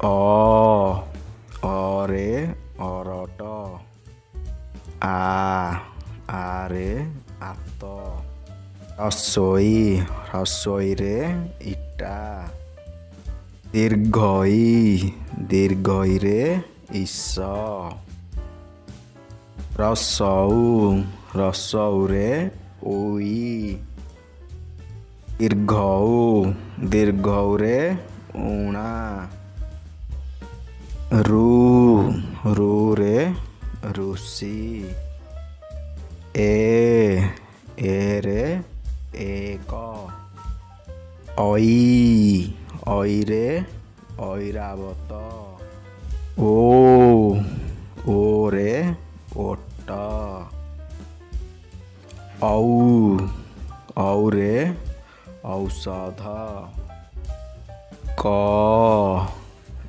ଅ, ଅରେ ଅରଟ। ଆ, ଆରେ ଆତ। ହ୍ରସ୍ୱଇ, ହ୍ରସ୍ୱଇରେ ଇଟା। ଦୀର୍ଘଇ, ଦୀର୍ଘଇରେ ଇସ। ହ୍ରସ୍ୱଉ, ହ୍ରସ୍ୱଉରେ ଉଇ। ଦୀର୍ଘଉ, ଦୀର୍ଘଉରେ ଊଣା। ଋ, ଋରେ ଋଷି। ଏ, ଏରେ ଏକ। ଐ, ଐରେ ଐରାବତ। ଓ, ଓରେ ଓଟ। ଔ, ଔରେ ଔଷଧ। କ,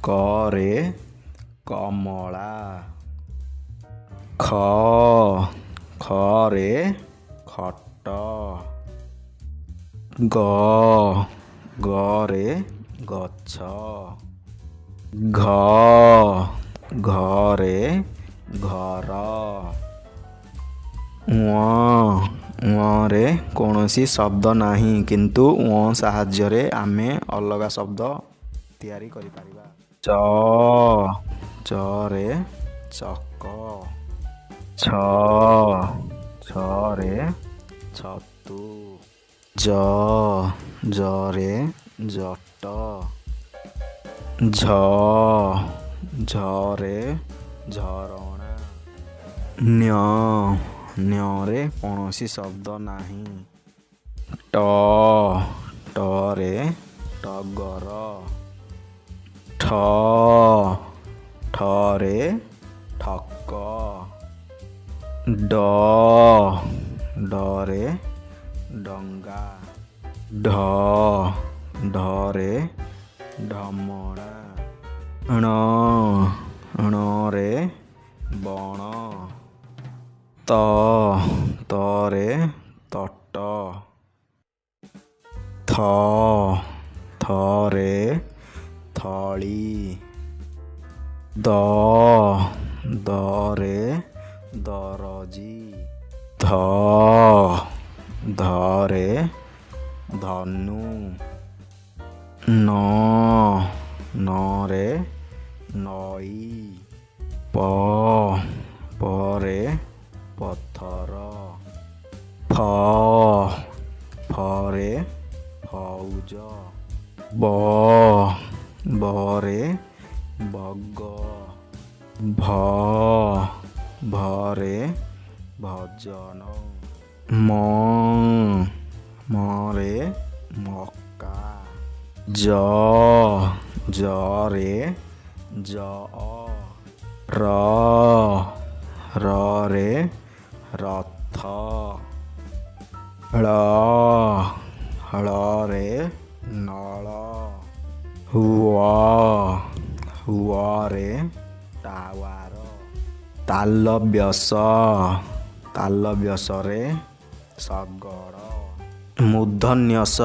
କରେ କମଳା। ଖ, ଖରେ ଖଟ। ଗ, ଗରେ ଗଛ। ଘ, ଘରେ ଘର। ୱ, ୱରେ କୌଣସି ଶବ୍ଦ ନାହିଁ, କିନ୍ତୁ ୱ ସାହାଯ୍ୟରେ ଆମେ ଅଲଗା ଶବ୍ଦ ତିଆରି କରିପାରିବା। ଚ, ଚରେ ଚକ। ଛ, ଛରେ ଛତୁ। ଜ, ଜରେ ଜଟ। ଝ, ଝରେ ଝରଣା। ନ୍ୟ, ନ୍ୟରେ କୌଣସି ଶବ୍ଦ ନାହିଁ। ଟ, ଟରେ ଟଗର। ଠ, ଠରେ ଠକ। ଡ, ଡରେ ଡଙ୍ଗା। ଢ, ଢରେ ଢମଣା। ଣ, ଣରେ ବଣ। ତ, ତରେ ତଟ। ଥ, ଥରେ ଥଳି। ଦ, ଦରେ ଦରଜି। ଧ, ଧରେ ଧନୁ। ନ, ନରେ ନଈ। ପ, ପରେ ପଥର। ଫ, ଫରେ ଫଉଜ। ବ, ବରେ ବଗ। ଭ, ଭରେ ଭଜନ। ମ, ମରେ ମକା। ଜ, ଜରେ ଜଅ। ର, ରରେ ରଥ। ଳ, ଳରେ ନଳ। ୱ, ୱରେ ଟାୱାର। ତାଲବ୍ୟସ, ତାଲବ୍ୟସରେ ଶଗଡ଼। ମୂର୍ଦ୍ଧନ୍ୟସ,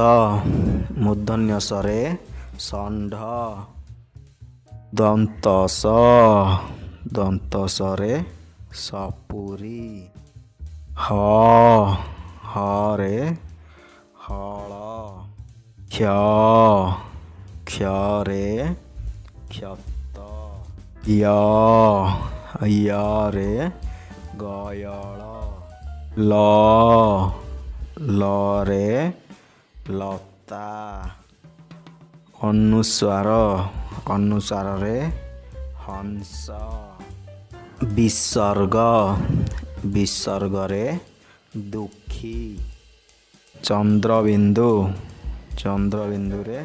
ମୂର୍ଦ୍ଧନ୍ୟସରେ ଷଣ୍ଢ। ଦନ୍ତସ, ଦନ୍ତସରେ ସପୁରୀ। ହ, ହରେ ହଳ। କ୍ଷ, କ୍ଷରେ କ୍ଷତ। ୟ, ୟରେ ଗୟଳ। ଲ, ଲରେ ଲତା। ଅନୁସ୍ୱାର, ଅନୁସ୍ୱାରରେ ହଂସ। ବିସର୍ଗ, ବିସର୍ଗରେ ଦୁଃଖୀ। ଚନ୍ଦ୍ରବିନ୍ଦୁ, ଚନ୍ଦ୍ରବିନ୍ଦୁରେ